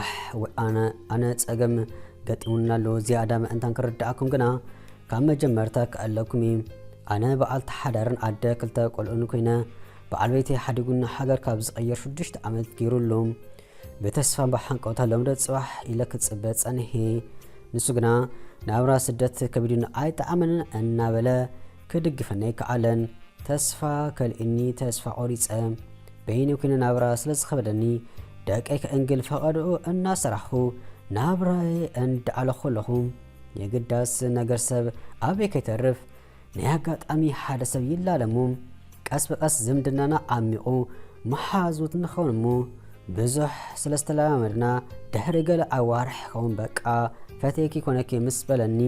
ኣሕ፣ ኣነ ኣነ ጸገም ገጢሙና ኣሎ። ዝያዳ ምእንታን ክርድኣኩም ግና ካብ መጀመርታ ክኣለኩም እዩ። ኣነ በዓልቲ ሓዳርን ኣደ ክልተ ቆልዑን ኮይነ፣ በዓል ቤተይ ሓዲጉና ሃገር ካብ ዝቐየር ሽዱሽተ ዓመት ገይሩ ኣሎ። ብተስፋን ብሓንቀውታ ሎምዶ ጽባሕ ኢለ ክጽበ ጸኒሐ። ንሱ ግና ናብራ ስደት ከቢዱኒ ኣይጠዓመንን እናበለ ክድግፈኒ ኣይከኣለን። ተስፋ ከልእኒ ተስፋ ቆሪጸ። በይነይ ኮይነ ናብራ ስለ ዝኸበደኒ፣ ደቀይ ከእንግል ፈቐድኡ እናሰራሕኹ ናብራይ እንዳዓለኹ ኣለኹ። የግዳስ ነገር ሰብ ኣበይ ከይተርፍ፣ ናይ ኣጋጣሚ ሓደ ሰብ ይላለሙ። ቀስ ብቐስ ዝምድናና ዓሚቑ፣ መሓዙት ንኸውን እሞ፣ ብዙሕ ስለ ዝተለማመድና፣ ድሕሪ ገለ ኣዋርሕ ይኸውን በቃ፣ ፈትየኪ ኮነኪ ምስ በለኒ፣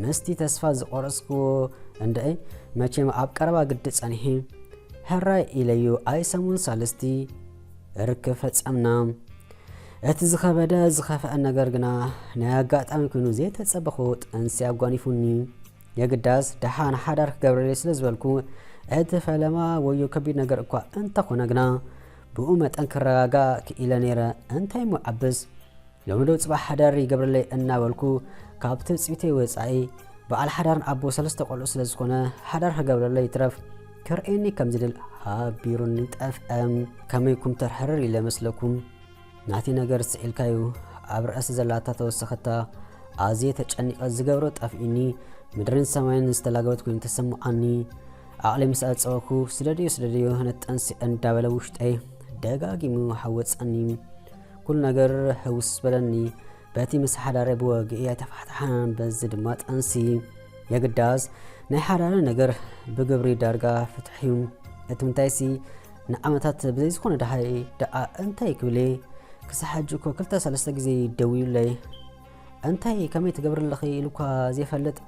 ምስቲ ተስፋ ዝቆረጽክዎ እንድዒ፣ መቸም ኣብ ቀረባ ግዲ ጸኒሑ፣ ሕራይ ኢለዩ ኣይሰሙን ሳልስቲ ርክብ ፈጸምና። እቲ ዝኸበደ ዝኸፍአ ነገር ግና ናይ ኣጋጣሚ ኮይኑ ዘይተጸበኹ ጥንሲ ኣጓኒፉኒ። የግዳስ ደሓን ሓዳር ክገብረለይ ስለ ዝበልኩ እቲ ፈለማ ወዮ ከቢድ ነገር እኳ እንተኾነ ግና ብኡ መጠን ክረጋጋእ ክኢለ ነይረ። እንታይ እሞ ዓብስ ሎሚ ዶ ጽባሕ ሓዳር ይገብረለይ እናበልኩ ካብ ትጽቢተይ ወጻኢ በዓል ሓዳርን ኣቦ ሰለስተ ቆልዑ ስለ ዝኾነ ሓዳር ክገብረለይ ይትረፍ ክርእየኒ ከም ዝድል ሃቢሩኒ ጠፍአ። ከመይ ኩምተር ሕርር ኢለ መስለኩም? ናተይ ነገር ስዒልካዩ ኣብ ርእሲ ዘላታ ተወሰኸታ ኣዝየ ተጨኒቐ ዝገብሮ ጠፍኢኒ ምድርን ሰማይን ዝተላገበት ኮይኑ ተሰምዓኒ። ዓቕለይ ምስ ኣጸወኩ ስደድዮ ስደድዮ ነቲ ጠንሲ እንዳበለ ውሽጠይ ደጋጊሙ ሓወጸኒ። ኩሉ ነገር ህውስ በለኒ። በቲ ምስ ሓዳረይ ብወግኢ ኣይተፋሕተሓን፣ በዚ ድማ ጠንሲ። የግዳስ ናይ ሓዳረ ነገር ብግብሪ ዳርጋ ፍትሕ እዩ። እቲ ምንታይሲ ንዓመታት ብዘይ ዝኾነ ደሃይ ደኣ እንታይ ክብል እየ? ክሳብ ሕጂ እኮ ክልተ ሰለስተ ግዜ ደዊሉለይ። እንታይ ከመይ ትገብሪ ኣለኺ ኢሉ እኳ ዘይፈልጥ፣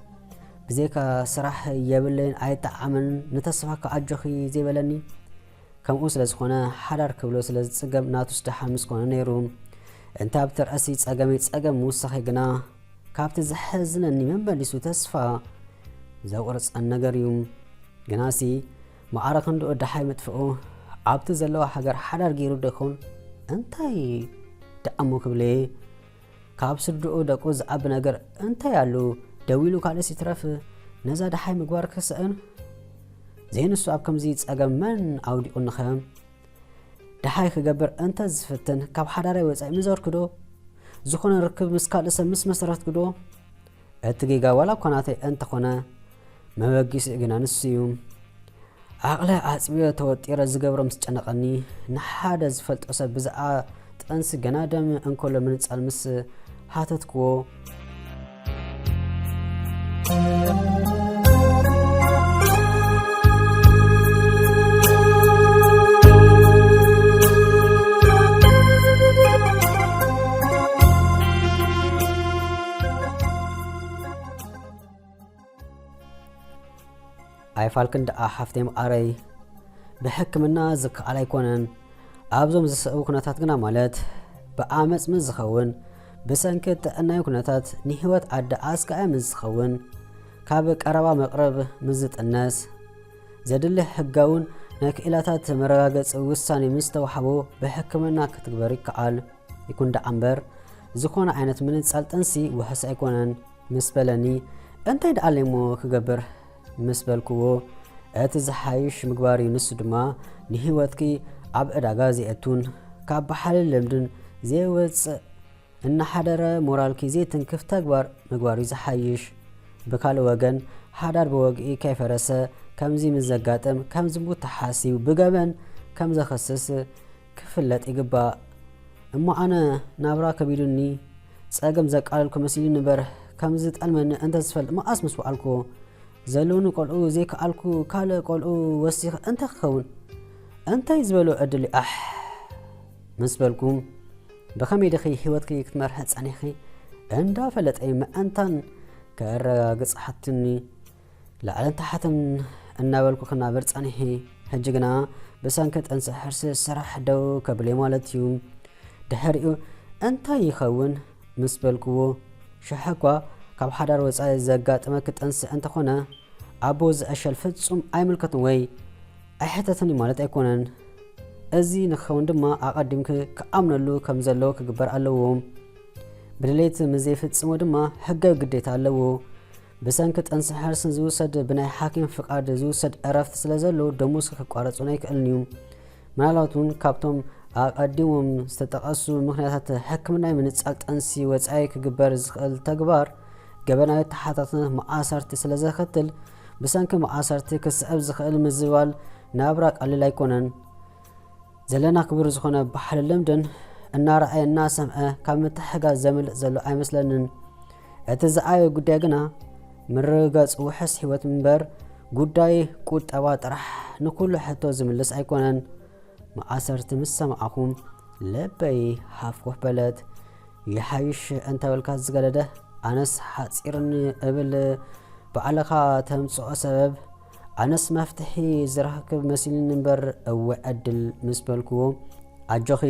ብዘይካ ስራሕ የብለይን ኣይጠዓምን፣ ንተስፋ እኳ ኣጆኺ ዘይበለኒ። ከምኡ ስለ ዝኾነ ሓዳር ክብሎ ስለ ዝጽገም ናቱስ ደሓን ምስ ኮነ ነይሩ። እንተ ኣብቲ ርእሲ ጸገመይ ጸገም ምውሳኸይ ግና ካብቲ ዘሐዝነኒ መመሊሱ ተስፋ ዘቑርጸን ነገር እዩ። ግናሲ ማዕረ ክንድኡ ደሓይ ምጥፍኡ ኣብቲ ዘለዋ ሃገር ሓዳር ገይሩ ዶ ይኸውን? እንታይ ደኣሞ ክብል እየ? ካብ ስድርኡ ደቁ ዝዓቢ ነገር እንታይ ኣሉ? ደዊሉ ካልእስ ይትረፍ ነዛ ደሓይ ምግባር ክስእን? ዘይንሱ ኣብ ከምዚ ጸገም መን ኣውዲቑኒኸ? ደሓይ ክገብር እንተ ዝፍትን ካብ ሓዳረይ ወጻኢ ምዞርኩ ዶ? ዝኾነ ርክብ ምስ ካልእ ሰብ ምስ መሰረትኩ ዶ? እቲ ጌጋ ዋላ እኳ ናተይ እንተኾነ መበጊሲኡ ግና ንሱ እዩ። ዓቕለ ኣጽቢዮ ተወጢረ ዝገብሮ ምስ ጨነቐኒ ንሓደ ዝፈልጦ ሰብ ብዛዕባ ጥንሲ ገና ደም እንከሎ ምንጻል ምስ ሃተትክዎ፣ ኣይፋልክን ደኣ ሓፍተይ መዓረይ፣ ብሕክምና ዝከኣል ኣይኮነን። ኣብዞም ዝስዕቡ ኩነታት ግና፣ ማለት ብዓመጽ ምስ ዝኸውን፣ ብሰንኪ ጥዕናዊ ኩነታት ንህይወት ኣደ ኣስጋኢ ምስ ዝኸውን፣ ካብ ቀረባ መቕርብ ምስ ዝጥነስ፣ ዘድሊ ሕጋውን ናይ ክኢላታት መረጋገጺ ውሳኔ ምስ ተዋሕቦ ብሕክምና ክትግበር ይከኣል። ይኹን ደኣ እምበር፣ ዝኾነ ዓይነት ምንጻል ጥንሲ ውሑስ ኣይኮነን ምስ በለኒ፣ እንታይ ደኣ ኣለ'ሞ ክገብር ምስ በልክዎ፣ እቲ ዝሓይሽ ምግባር እዩ። ንሱ ድማ ንህይወትኪ ኣብ ዕዳጋ ዘየእቱን ካብ ባህልን ልምድን ዘየወጽእ፣ እናሓደረ ሞራልኪ ዘይትንክፍ ተግባር ምግባር እዩ ዝሓይሽ። ብካልእ ወገን፣ ሓዳር ብወግኢ ከይፈረሰ ከምዚ ምስ ዘጋጥም፣ ከም ዝሙት ተሓሲቡ ብገበን ከም ዘኸስስ ክፍለጥ ይግባእ። እሞ ኣነ ናብራ ከቢዱኒ፣ ጸገም ዘቃለልኩ መሲሉኒ እምበር፣ ከም ዝጠልመኒ እንተ ዝፈልጥ መኣስ ምስ በዓልኩዎ። ዘለውኒ ቆልዑ ዘይከኣልኩ ካልእ ቆልዑ ወሲኸ እንታይ ክኸውን? እንታይ ዝበሎ ዕድል እዩ ኣሕ! ምስ በልኩ፣ ብኸመይ ዲኺ ህይወትኪ ክትመርሒ ጸኒሕኺ? እንዳፈለጠ ምእንታን ከረጋግጽ ሓትኒ። ላዕልን ታሕትን እናበልኩ ክናበር ጸኒሐ። ሕጂ ግና ብሰንኪ ጥንሲ ሕርሲ ስራሕ ደው ከብል እየ ማለት እዩ። ድሕሪኡ እንታይ ይኸውን ምስ በልክዎ፣ ሽሕ እኳ ካብ ሓዳር ወጻኢ ዘጋጥመኪ ጥንሲ እንተኾነ፣ ኣቦ ዝዕሸል ፍጹም ኣይምልከትን ወይ ኣይሕተትን እዩ ማለት ኣይኮነን። እዚ ንክኸውን ድማ ኣቐዲምኪ ክኣምነሉ ከም ዘለዎ ክግበር ኣለዎ። ብድሌት ምስ ዘይፍጽሞ ድማ ሕጋዊ ግዴታ ኣለዎ። ብሰንኪ ጥንሲ ሕርሲ ዝውሰድ ብናይ ሓኪም ፍቓድ ዝውሰድ ዕረፍቲ ስለ ዘሎ ደሞዝኪ ክቋረጽ እውን ኣይክእልን እዩ። ምናልባት እውን ካብቶም ኣቐዲሞም ዝተጠቐሱ ምኽንያታት ሕክምናዊ ምንጻል ጥንሲ ወጻኢ ክግበር ዝኽእል ተግባር ገበናዊ ተሓታትነት መኣሰርቲ ስለ ዘኸትል ብሰንኪ መኣሰርቲ ክስዕብ ዝኽእል ምዝባል ናብራ ቀሊል ኣይኮነን። ዘለና ክቡር ዝኾነ ባህልን ልምድን እናረኣየ እናሰምዐ ካብ ምትሕጋዝ ዘምልጥ ዘሎ ኣይመስለንን። እቲ ዝዓበየ ጉዳይ ግና ምርግጋጽ ውሕስ ህይወት እምበር ጉዳይ ቁጠባ ጥራሕ ንኩሉ ሕቶ ዝምልስ ኣይኮነን። መኣሰርቲ ምስ ሰማዕኹ ልበይ ሃፍ ኮፍ በለት። ይሓይሽ እንተበልካ ዝገደደ ኣነስ ሓጺርኒ እብል ባዕልኻ ተምጽኦ ሰበብ ኣነስ መፍትሒ ዝረኽብ መሲልኒ እምበር እወ ዕድል ምስ በልክዎ ኣጆኺ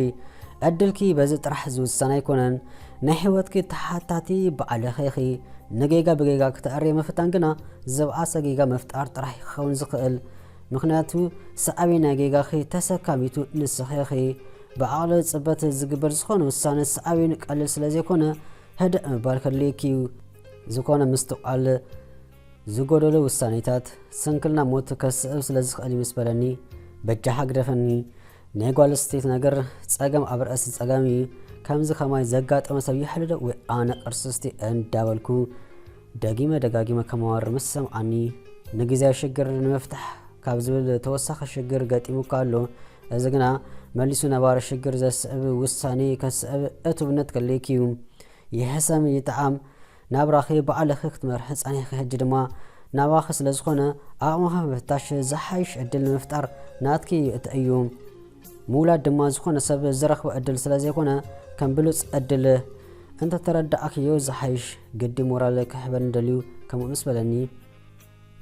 ዕድልኪ በዚ ጥራሕ ዝውሰን ኣይኮነን። ናይ ህይወትኪ ተሓታቲ ባዕልኺ ኢኺ። ንጌጋ ብጌጋ ክተኣርዮ ምፍታን ግና ዝበኣሰ ጌጋ ምፍጣር ጥራሕ ክኸውን ዝኽእል። ምኽንያቱ ሰዓቢ ናይ ጌጋኺ ተሰካሚቱ ንስኺ ኢኺ። ብዓቕሊ ጽበት ዝግበር ዝኾነ ውሳነ ሰዓቢን ቀሊል ስለ ዘይኮነ ህድእ ምባል ከድልየኪ እዩ። ዝኾነ ምስትውዓል ዝጎደሎ ውሳኔታት ስንክልና ሞት ከስዕብ ስለ ዝኽእል እዩ ምስ በለኒ በጃኻ ግደፈኒ። ናይ ጓል ኣንስተይቲ ነገር ጸገም ኣብ ርእሲ ጸገም እዩ። ከምዚ ከማይ ዘጋጠመ ሰብ ይሕልዶ ወይ ኣነ ቅርስስቲ እንዳበልኩ ደጊመ ደጋጊመ ከማወር ምስ ሰምዓኒ ንግዜያዊ ሽግር ንምፍታሕ ካብ ዝብል ተወሳኺ ሽግር ገጢሙካ ኣሎ። እዚ ግና መሊሱ ነባሪ ሽግር ዘስዕብ ውሳኔ ከስዕብ እቱብነት ከድልየኪ እዩ። ይሕሰም ይጥዓም ናብራኺ ባዕልኺ ክትመርሒ ጸኒሕኺ። ሕጂ ድማ ናባኺ ስለ ዝኾነ ዓቕምኺ ምፍታሽ ዝሓይሽ ዕድል ንምፍጣር ናትኪ እዩ እቲ እዩ። ምውላድ ድማ ዝኾነ ሰብ ዝረኽቦ ዕድል ስለ ዘይኮነ ከም ብሉጽ ዕድል እንተተረዳእክዮ ዝሓይሽ። ግዲ ሞራል ክሕበኒ ደልዩ ከምኡ ምስ በለኒ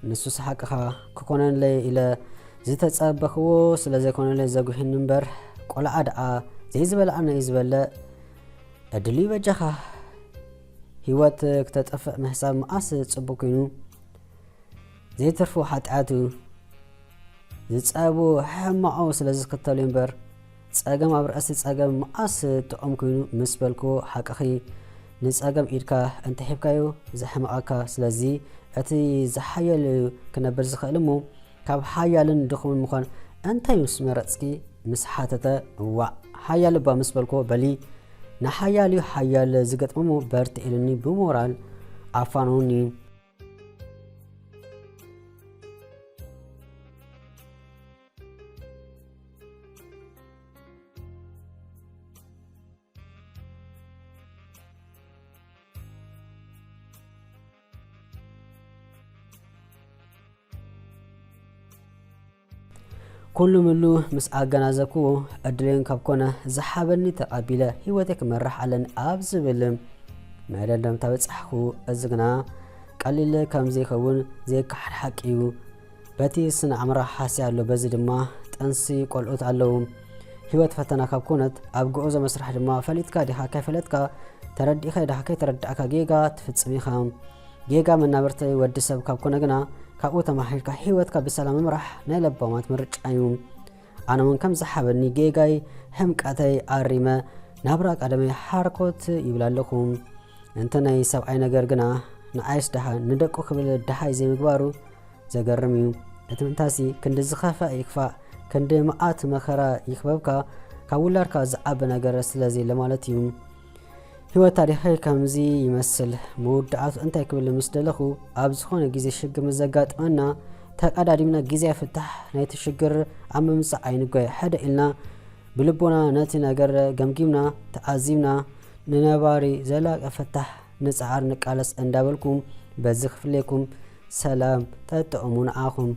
ንሱስ ሓቅኻ ክኾነለይ ኢለ ዝተጸበኽዎ ስለ ዘይኮነለይ ዘጉሂኒ እምበር ቆልዓ ደኣ ዘይዝበልዓ ናይ ዝበልዕ ዕድል እዩ በጃኻ። ህይወት ክተጥፍእ ምሕሳብ መኣስ ጽቡቕ ኮይኑ ዘይተርፎ ሓጢኣት እዩ። ዝጸቡ ሕማቑ ስለ ዝኽተሉ እምበር ጸገም ኣብ ርእሲ ጸገም መኣስ ጥዑም ኮይኑ ምስ በልኩ ሓቅኺ። ንጸገም ኢድካ እንተሒብካዮ ዘሕምቐካ። ስለዚ እቲ ዝሓየል እዩ ክነብር ዝኽእል እሞ ካብ ሓያልን ድኹምን ምዃን እንታይ ምስ መረጽኪ ምስ ሓተተ እዋእ ሓያል እባ ምስ በልኩ በሊ ንሓያል እዩ ሓያል ዝገጥሞ እሞ በርትዒ ኢሉኒ ብሞራል ኣፋንውኒ። ኩሉ ምሉ ምስ ኣገናዘብክዎ ዕድለይን ካብ ኮነ ዝሓበኒ ተቐቢለ ህይወተይ ክመርሕ ኣለኒ ኣብ ዝብል መደምደምታ በጻሕኩ። እዚ ግና ቀሊል ከም ዘይከውን ዘይከሓድ ሓቂ እዩ። በቲ ስነ ኣእምሮ ሃስያ ኣሎ፣ በዚ ድማ ጥንሲ ቆልዑት ኣለዉ። ህይወት ፈተና ካብ ኮነት ኣብ ጉዕዞ መስርሕ ድማ ፈሊጥካ ዲኻ ከይፈለጥካ ተረዲእካ ዲኻ ከይተረዳእካ ጌጋ ትፍጽም ኢኻ። ጌጋ መናብርቲ ወዲ ሰብ ካብ ኮነ ግና ካብኡ ተማሂርካ ህይወትካ ብሰላም ምምራሕ ናይ ለባማት ምርጫ እዩ። ኣነ እውን ከም ዝሓበኒ ጌጋይ ሕምቀተይ ኣሪመ ናብራ ቀደመይ ሓርኮት ይብል ኣለኹ። እንተ ናይ ሰብኣይ ነገር ግና ንዓይስ ደሓ ንደቁ ክብል ደሃይ ዘይምግባሩ ዘገርም እዩ። እቲ ምእንታሲ ክንዲ ዝኸፍእ ይክፋእ፣ ክንዲ መዓት መኸራ ይክበብካ፣ ካብ ውላድካ ዝዓቢ ነገር ስለ ዘየለ ማለት እዩ። ህይወት ታሪኸይ ከምዚ ይመስል። መወዳእቱ እንታይ ክብል ምስ ደለኹ፣ ኣብ ዝኾነ ግዜ ሽግር ምስ ዘጋጥመና፣ ተቐዳዲምና ግዜ ፍታሕ ናይቲ ሽግር ኣብ ምምጻእ ኣይንጓየ። ሕደ ኢልና ብልቦና ነቲ ነገር ገምጊምና፣ ተዓዚብና፣ ንነባሪ ዘላቂ ፍታሕ ንጽዓር ንቃለስ እንዳበልኩም በዚ ክፍሌኩም ሰላም ተጥዕሙ ንዓኹም።